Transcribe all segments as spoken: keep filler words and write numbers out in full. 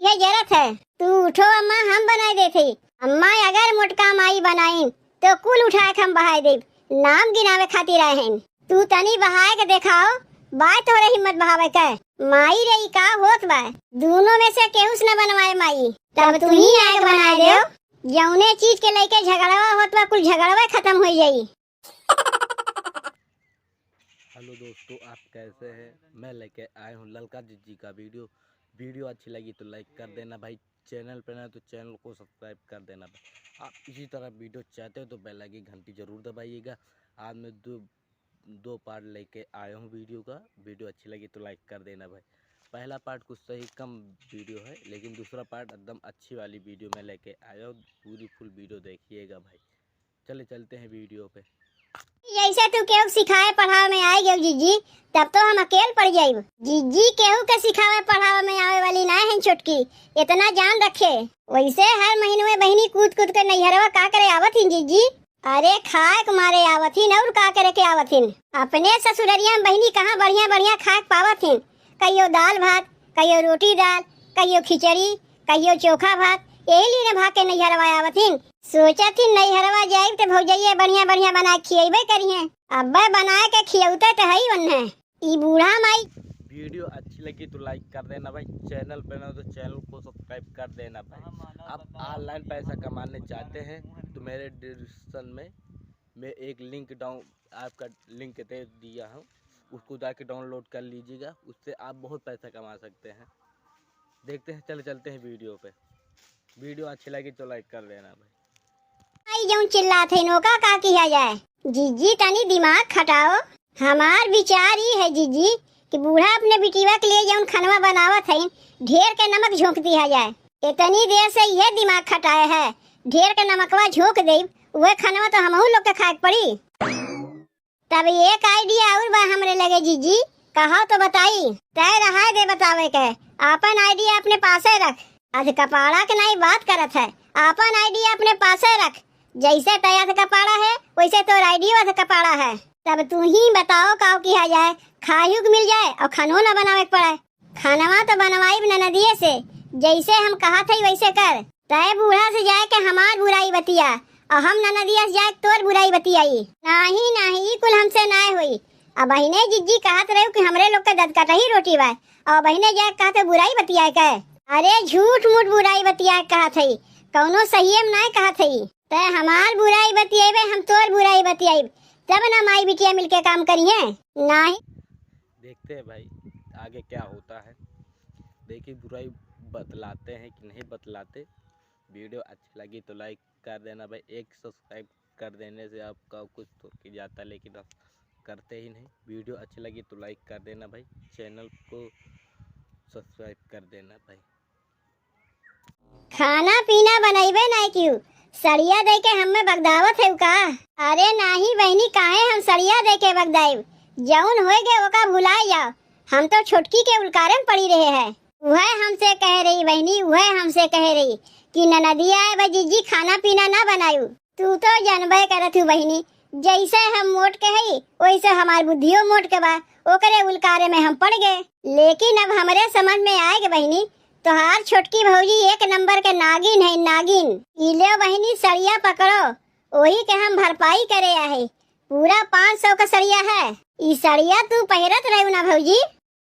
ये जरत है। तू उठो अम्मा, हम बनाए देत हई। अम्मा, अगर मोटका माई बनाइन, तो कुल उठाए के हम बहाए देब। नाम गिनावे खातिर आए हैं। तू तनी बहाए के देखाओ, बाय तोहरे हिम्मत बहावे के। माई रे, ई का होत बा? दूनो में से केहू से न बनवाए माई। तब तू ही आए के बनाए देओ। जौने चीज के लेके झगड़वा होत बा, कुल झगड़वा खत्म हो जाई। हेलो दोस्तों, आप कैसे हैं? मैं लेके आया हूँ ललका जिज्जी का वीडियो। वीडियो अच्छी लगी तो लाइक कर देना भाई, चैनल पे ना तो चैनल को सब्सक्राइब कर देना भाई। आप इसी तरह वीडियो चाहते हो तो बेल आइकन घंटी जरूर दबाइएगा। आज मैं दो, दो पार्ट लेके आया हूँ वीडियो का। वीडियो अच्छी लगी तो लाइक कर देना भाई। पहला पार्ट कुछ सही कम वीडियो है, लेकिन दूसरा पार्ट एकदम अच्छी वाली वीडियो मैं लेके आया हूँ। पूरी फुल वीडियो देखिएगा भाई। चले चलते हैं वीडियो पे। जैसे तू केहू सिखाए पढ़ावे में आए गयो जिज्जी, तब तो हम अकेल पड़ जाइब। जिज्जी केहू के सिखावे पढ़ावे में आवे वाली ना है छोटकी, इतना जान रखे। वैसे हर महीनवे बहिनी कूद कूद के नैहरवा का करे आवत हिन जिज्जी? अरे खाए के मारे आवत हिन, और का करे के आवत हिन? अपने ससुररिया में बहिनी कहाँ बढ़िया बढ़िया खाए के पावत हिन? कहियो दाल भात, कहियो रोटी दाल, कहियो खिचड़ी, कहियो चोखा भात, यही लिए भाग के नैहरवा आवत हिन। सोचत हिन नैहरवा जाइब त भौजैया बढ़िया बढ़िया बना के खियैबे करिहें। अब्बे बनाए के खियौते त हई ओन्हे। ई बूढ़ा माई। वीडियो अच्छी लगी तो लाइक कर देना भाई, चैनल पे ना तो चैनल को सब्सक्राइब कर देना भाई। आप ऑनलाइन पैसा कमाने चाहते हैं तो मेरे डिस्क्रिप्शन में मैं एक लिंक डाउन, आपका लिंक दे दिया हूँ, उसको जाके डाउनलोड कर लीजिएगा, उससे आप बहुत पैसा कमा सकते हैं। देखते हैं, चले चलते हैं वीडियो पे। वीडियो अच्छी लगी तो लाइक कर देना भाई। आई जौन चिल्लात है, नोका का किया जाए? जिज्जी तनी दिमाग खटाओ। हमार विचार ई है जिज्जी कि बूढ़ा अपने बिटिया के लिए जौन खनवा बनावत है, ढेर के नमक झोंक दिया जाए। इतनी देर से यह दिमाग खटाए है, ढेर के नमकवा झोंक देब, वह खनवा तो हमहू लोग के खाए के पड़ी। तब एक आइडिया और बा हमरे लगे जिज्जी, कहो तो बताई। तय रहा दे बतावे के, आपन आइडिया अपने पासे रख। अध कपाड़ा के नाई बात करत है, आपन आइडिया अपने पासे रख। जैसे तय अध कपाड़ा है, वैसे तोर आइडियो अध कपाड़ा है। तब तू ही बताओ काव किया जाए, खाहू के मिल जाए और खानो ना बनावे के पड़े। खानवा तो बनवाइब ननदिये से, जैसे हम कहत हई वैसे कर। तय बूढ़ा से जाए के हमार बुराई बतिया, और हम ननदिया से जाए के तोर बुराई बतियाई। नाही, नाही, ई कुल हमसे नाय होई। अब बहिने जिज्जी कहत रहे कि हमरे लोग के ददकटही रोटी बा, और बहिने जाए के कहत बुराई बतियाए के। अरे झूठ मूठ बुराई बतियाए के कहत हई, कौनो सहिए में नाय कहत हई। तय हमार बुराई बतियाइबे, हम तोर बुराई बतियाइब, तब ना माई बिटिया मिलके काम करिहें। नाही। देखते हैं भाई, आगे क्या होता है। देखिए, बुराई बतलाते हैं कि नहीं बतलाते। वीडियो अच्छी लगी तो लाइक कर देना भाई। एक सब्सक्राइब कर देने से आपका कुछ तो की जाता है, लेकिन आप करते ही नहीं। वीडियो अच्छी लगी तो लाइक कर देना भाई, चैनल को सब्सक्राइब कर देना भाई। खाना पीना बनइबे नाई किहू, सड़िया दे के हम्मे बगदावत है का? अरे नाही बहिनी, काहे हम सड़िया दे के बगदाइब? जौन होए गए ओका भुलाए जाओ। हम तो छोटकी के उलकारे में पड़ी रहे है। उहे हमसे कहे रही बहिनी, उहे हमसे कहे रही कि ननदिया आए बा जिज्जी, खाना पीना ना बनायू। तू तो जानबे करत हू बहिनी, जैसे हम मोट के हई, वैसे हमार बुद्धियो मोट के बा। ओकरे उलकारे में हम पड़ गए। लेकिन अब हमरे समझ में आए गे बहिनी, तोहार छोटकी भौजी एक नंबर के नागिन है, नागिन। ई लेव बहिनी, सड़िया पकड़ो, ओही के हम भरपाई करे आहे। पूरा पाँच सौ का सड़िया है। ई सड़िया तू पहिरत रहू ना भौजी?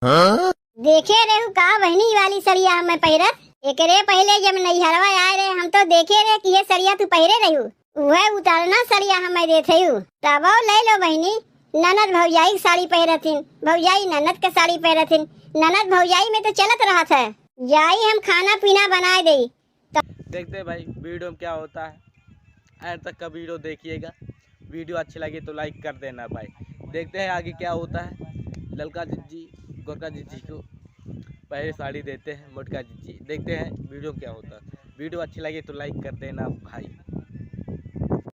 हाँ? देखे रहू का बहिनी, ई वाली सड़िया हमें पहिरत? एकरे पहले जब नैहरवा आए रहे, हम तो देखे रहे कि ये सड़िया तू पहिरे रहू। उहे उतारना सड़िया हमें देत हयू। तबो ले लो बहिनी, ननद भौजाई के साड़ी पहिरथिन, भौजाई ननद के साड़ी पहिरथिन। ननद भौजाई में तो चलत रहत है। जाई हम खाना पीना बनाए देई। देखते हैं भाई वीडियो में क्या होता है। एंड तक का वीडियो देखिएगा। वीडियो अच्छी लगी तो लाइक कर देना भाई। देखते हैं आगे क्या होता है। ललका जिज्जी, गोरका जिज्जी को पहले साड़ी देते हैं मोटका जिज्जी। देखते हैं वीडियो में क्या होता है। वीडियो अच्छी लगी तो लाइक कर देना भाई।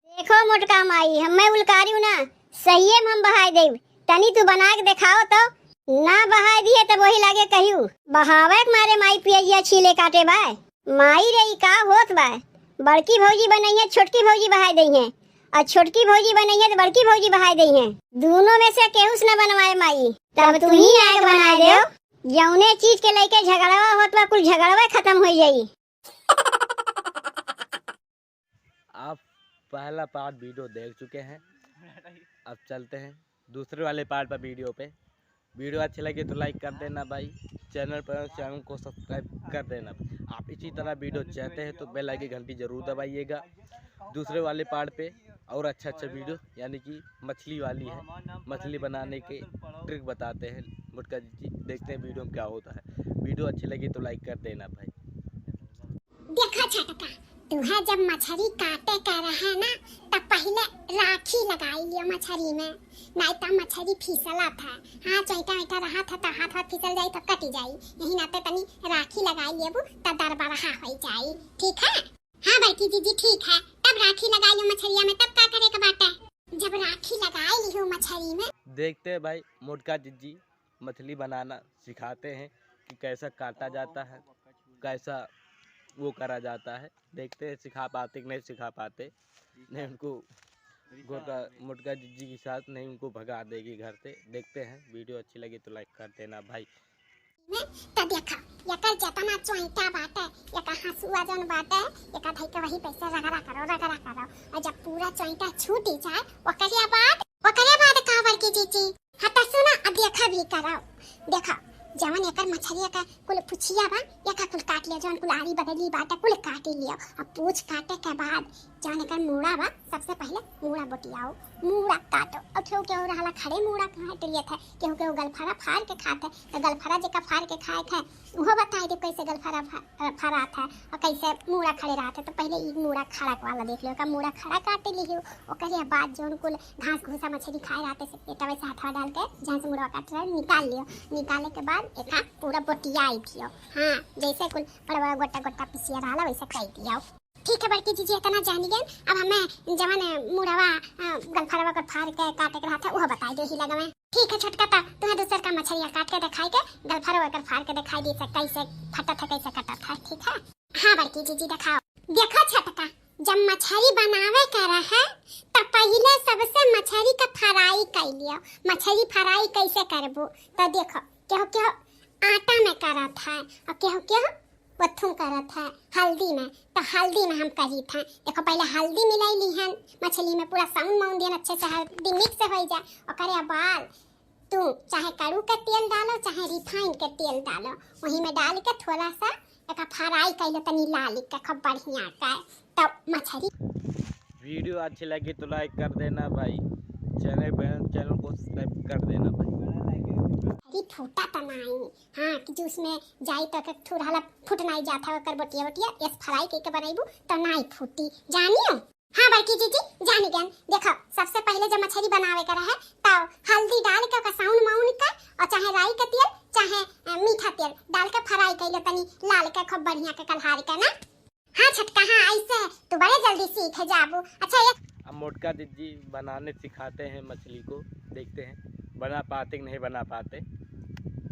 देखो मोटका माई, हमें उलकारियो ना, सहिए में हम बहाए देब। तनी तू बना के देखाओ तो। ना बहाए दिए तब वही लागे कहियो, बहावे के मारे माई पियजिया छीले काटे बाय। माई रे, ई का होत बा? बड़की भौजी बनइहे, छोटकी भौजी बहाए दइहे, और छोटकी भौजी बनइहे तो बड़की भौजी बहाए दइहे। दूनो में से केहू से न बनवाए माई। तब तू ही आए के बनाए देओ। जौने चीज के लेके झगड़वा होत बा, कुल झगड़वा खत्म हो जाई। आप पहला पार्ट वीडियो देख चुके हैं, अब चलते हैं दूसरे वाले पार्ट पर वीडियो पे। वीडियो अच्छी लगी तो लाइक कर देना भाई, चैनल पर, चैनल को सब्सक्राइब कर देना। आप इसी तरह वीडियो चाहते हैं तो बेल आइकन घंटी जरूर दबाइएगा। दूसरे वाले पार्ट पे और अच्छा अच्छा वीडियो, यानी कि मछली वाली है, मछली बनाने के ट्रिक बताते हैं मोटका जी। देखते हैं वीडियो में क्या होता है। वीडियो अच्छी लगी तो लाइक कर देना भाई। देखा छोटका, तुहे जब मछरी काटे के रहे ना, तब पहिले राखी लगाई लियो मछरी में, नाहीं त मछरी फिसलत है। हाँ, चोइटा ओइटा रहत है त हाथ वाथ फिसल जाई त कटि जाई। यही नाते तनी राखी लगाई लेबू त दरबरहा होइ जाई, ठीक है? हाँ बड़की जीजी, ठीक है। तब राखी लगाई लियो मछरिया में, तब का करे के बाटे? जब राखी लगाई लियो मछरी में। देखते हैं भाई, मोटका जीजी मछली बनाना सिखाते हैं कि कैसा काटा जाता है, कैसा वो करा जाता है। देखते हैं सिखा पाते कि नहीं सिखा पाते। नहीं उनको गोरका मोटका जीजी के साथ नहीं उनको भगा देगी घर से। देखते हैं, वीडियो अच्छी लगी तो लाइक कर देना भाई। में त देखा, एकर जतना चोइटा बाटे, एकर हंसुआ जौन बाटे, एकर धइ के वही पैसे रगड़ा करो, रगड़ा करो। और जब पूरा चोइटा छूटी जाए, ओकरे बाद, ओकरे बाद का बड़की जीजी? हाँ त सुना, अब देखा भी करो। देखा, जवन एकर मछरिया का कुल पुछिया बा, एका कुल काट लियो, जवन कुल आरी बगली बाटे, कुल काट लियो। अब पूछ काटे के बाद जवन एकर मूड़ा बा, सबसे पहिले मूड़ा बोटियाओ, मूड़ा काटो। और केहू केहू रहला खड़े मूड़ा काट लियत है, केहू केहू गलफरा फार के खात है, तो गलफरा जेका फार के खाए थे, उहो बताई दे कैसे गलफरा फा-, फरात है और कैसे मूड़ा खड़े रहत है। तो पहिले ई मूड़ा खड़ा वाला देख लियो, का मूड़ा खड़ा काट लियो। ओकरे बाद जौन कुल घास घूसा मछरी खाए रहते से पेटवे से हथवा डाल के जहाँ से मूड़ा काट रहे निकाल लियो। निकाले के बाद एका पूरा बोटियाई दियो। हाँ, जैसे कुल बड़ा बड़ा गोटा गोटा पिसिया रहला वैसे कई दियो। ठीक है बड़की जीजी, इतना जानी गए। अब हमें जवन मुड़वा, अ, गलफरवा कर फार के काटे के रहत है, उहो बताई दे ही लगवे। ठीक है छोटका, त तुम्हें दूसर का मछरिया काट के दिखाई के गलफरवा कर फार के दिखाई दी से कैसे फटत है, कैसे कटत है, ठीक है? हाँ बड़की जीजी दिखाओ। देखो छोटका, जब मछरी बनावे के रहे त पहिले सबसे मछरी का फ्राई कर लियो। मछरी फ्राई कैसे करबू? त देखो, केहू केहू आटा में करत है और केहू केहू ओथू करत है हल्दी में, तो हल्दी में हम करी थे। देखो पहिले हल्दी मिलाई लिहन मछली में, पूरा साउन माउन दिहन, अच्छे से हल्दी मिक्स हो जाए। ओकरे बाद तू चाहे कड़ू के तेल डालो चाहे रिफाइन के तेल डालो, वही में डाल के थोड़ा सा एका फ्राई कर लो तनी लाल के खूब बढ़िया के, तो मछरी। वीडियो अच्छी लगी तो लाइक कर देना भाई, चैनल पे, चैनल को सब्सक्राइब कर देना भाई। अरे फूटा तो नहीं, हाँ, कि जूस में जाई तो के थोड़ा हला फूट नहीं जाता है, ओकर बोटिया बोटिया एस फ्राई के, के बनैबू तो नहीं फूटी, जानियो। हाँ बड़की जीजी, जानी गन। देखो, सबसे पहिले जब मछरी बनावे के रहे, तो हल्दी डाल के ओकर साउन माउन के, और चाहे राई के तेल, चाहे, अ, मीठा तेल डाल के फ्राई कर लो तनी लाल के, खूब बढ़िया के कलहार के ना। हाँ छोटका, हाँ, ऐसे तू बड़े जल्दी सीख जाबू। अच्छा, ये अब मोटका जीजी बनाने सिखाते हैं मछली को, देखते हैं बना पाते कि नहीं बना पाते।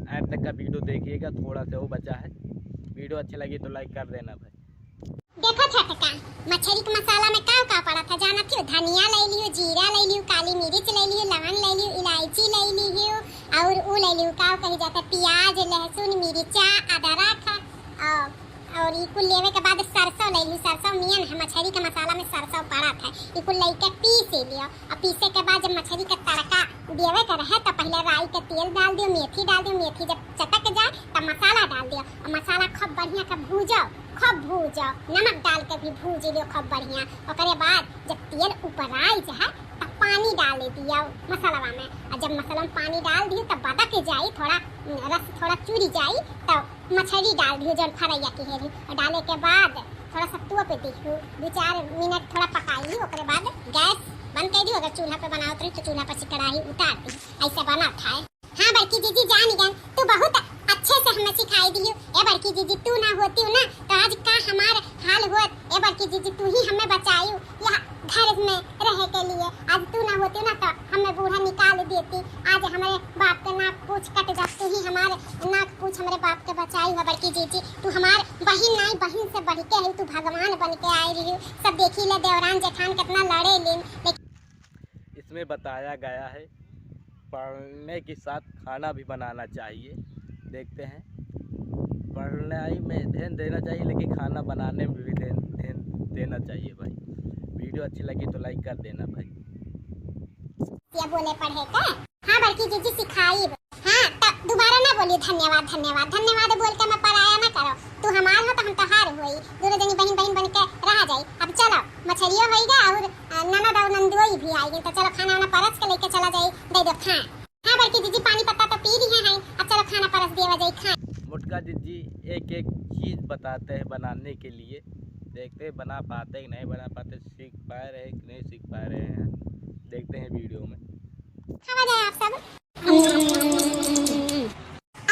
एंड तक का वीडियो देखिएगा, थोड़ा सा वो बचा है। वीडियो अच्छी लगी तो लाइक कर देना भाई। देखो छोटका, मछरी के मसाला में का का पड़त है जानत हो? धनिया ले लियो, जीरा ले लियो, काली मिर्च ले लियो, लवन ले लियो, इलायची ले लियो, और उ ले लियो, का कही जाता है, प्याज, लहसुन, मिर्चा, अदरक, और, और ई कुल लेवे के बाद सरसों ले लियो। सरसों मेन है, मछरी के मसाला में सरसों पड़त है। ई कुल लेके पीस लियो, और पीसे के बाद जब मछरी के तड़का देवे के रहे तो पहले राई के तेल डाल दियो, मेथी डाल दियो। मेथी जब चटक जाए तब मसाला डाल दियो, और मसाला खूब बढ़िया के भूजो। खूब भूजो, नमक डाल के भी भूज लियो खूब बढ़िया। ओकरे बाद जब तेल ऊपर आई जाए, तब पानी डाल दियो मसालवा में। और जब मसाला में पानी डाल दियो, तब बदक जाई, थोड़ा, उम, रस थोड़ा चुरी जाई, तब मछली डाल दियो, जौन फ्राई की है, और डाले के बाद थोड़ा सा तोप दियो, दो चार मिनट थोड़ा पकाई लियो, ओकरे बाद गैस बंद कर दियो। अगर चूल्हा पे बनावत रही, तो चूल्हा पर से कढ़ाई उतार दी, ऐसे बनत है। हाँ बड़की जीजी, जान गन, तू बहुत अच्छे से हमें सिखाई दियो। ए बड़की जीजी, तू ना होती ना तो आज का हमार हाल होत। ए बड़की जीजी, तू ही हमें बचायू यह घर में रहे के लिए। आज तू ना होती ना तो हमें बूढ़ा निकाल देती। आज हमारे बाप के नाक पूछ कट जात, तू ही हमारे नाक पूछ हमारे बाप के बचाई हो बड़की जीजी। तू हमार बहिन नाई, बहिन से बढ़ के है, तू भगवान बन के आई रही। सब देखी ले देवरान जेठान कितना लड़े लेन, लेकिन इसमें बताया गया है पढ़ने के साथ खाना भी बनाना चाहिए। देखते हैं, पढ़ाई में ध्यान देना चाहिए, लेकिन खाना बनाने में भी ध्यान, ध्यान देना चाहिए भाई। वीडियो अच्छी लगी तो लाइक कर देना भाई। ये बोले पढ़े का? हाँ बड़की जीजी सिखाई। हाँ, तो दोबारा ना बोली धन्यवाद, धन्यवाद, धन्यवाद बोल के मैं पराया ना करो। तू हमार हो तो हम तोहार होई। दोनों जनी बहिन बहिन बन के रहा जाई। अब चलो, मछरियो होई गा और, अ, ननद और नंदोई भी आई गई, तो चलो खाना वाना परस के लेके चला जाई, दे दो खाए। हाँ बड़की जीजी, पानी पत्ता तो पी रही हैं, अब चलो खाना परस दिया जाई, खाए। मोटका जीजी एक एक चीज बताते हैं बनाने के लिए, देखते हैं बना पाते हैं कि नहीं बना पाते, सीख पा रहे हैं कि नहीं सीख पा रहे हैं, देखते हैं वीडियो में। खावा जाए आप सब।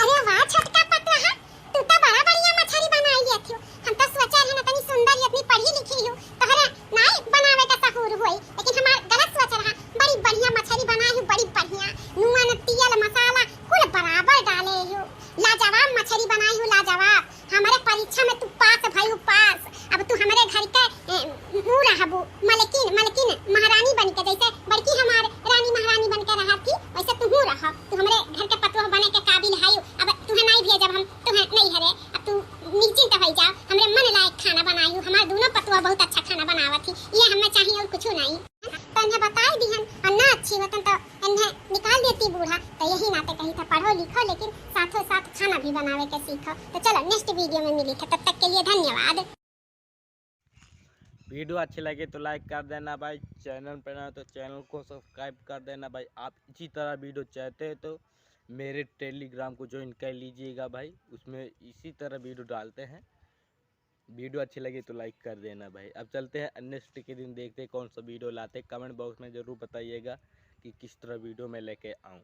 अरे वाह छोटका पतोहा, तू तो बड़ा बढ़िया मछरी बनाई लेत हो। हम तो सोचे रहे ना तनी सुंदर ही इतनी पढ़ी लिखी हो, तोहरे नाई बनावे का सहूर होई, लेकिन हमार गलत सोच रहा। बड़ी बढ़िया मछरी बनाई हो, बड़ी बढ़िया। नून, तेल, मसाला कुल बराबर डाले हो। लाजवाब मछरी बनाई हो, लाजवाब। हमारे परीक्षा में तू पास भई हो, पास। अब तू हमारे घर के, ए, ऊ रहबू, मलकिन, मलकिन, महारानी बन के, जैसे बड़की हमार रानी महारानी बन के रहा थी, वैसे तू रह। तू हमारे घर के पतोह बने के काबिल है। अब तुहे नहीं भेजब हम, तुहे नहीं हरे। अब तू निश्चिंत हो जाओ, हमरे मन लायक खाना बनाई हो। हमार दोनों पतोह बहुत अच्छा खाना बनावत ही, ये हमें चाहिए और कुछ नहीं। तो इन्हें बताई दिहन, और ना अच्छी होतन तो इन्हें निकाल देती बूढ़ा। तो यही नाते कही था, पढ़ो लिखो, लेकिन साथों साथ खाना भी बनावे के सीखो। तो चलो नेक्स्ट वीडियो में मिली था, तब तक के लिए धन्यवाद। वीडियो अच्छी लगे तो लाइक कर देना भाई, चैनल पर ना तो चैनल को सब्सक्राइब कर देना भाई। आप इसी तरह वीडियो चाहते हैं तो मेरे टेलीग्राम को ज्वाइन कर लीजिएगा भाई, उसमें इसी तरह वीडियो डालते हैं। वीडियो अच्छी लगी तो लाइक कर देना भाई। अब चलते हैं नेक्स्ट के दिन, देखते हैं कौन सा वीडियो लाते हैं। कमेंट बॉक्स में ज़रूर बताइएगा कि किस तरह वीडियो मैं लेके आऊँ।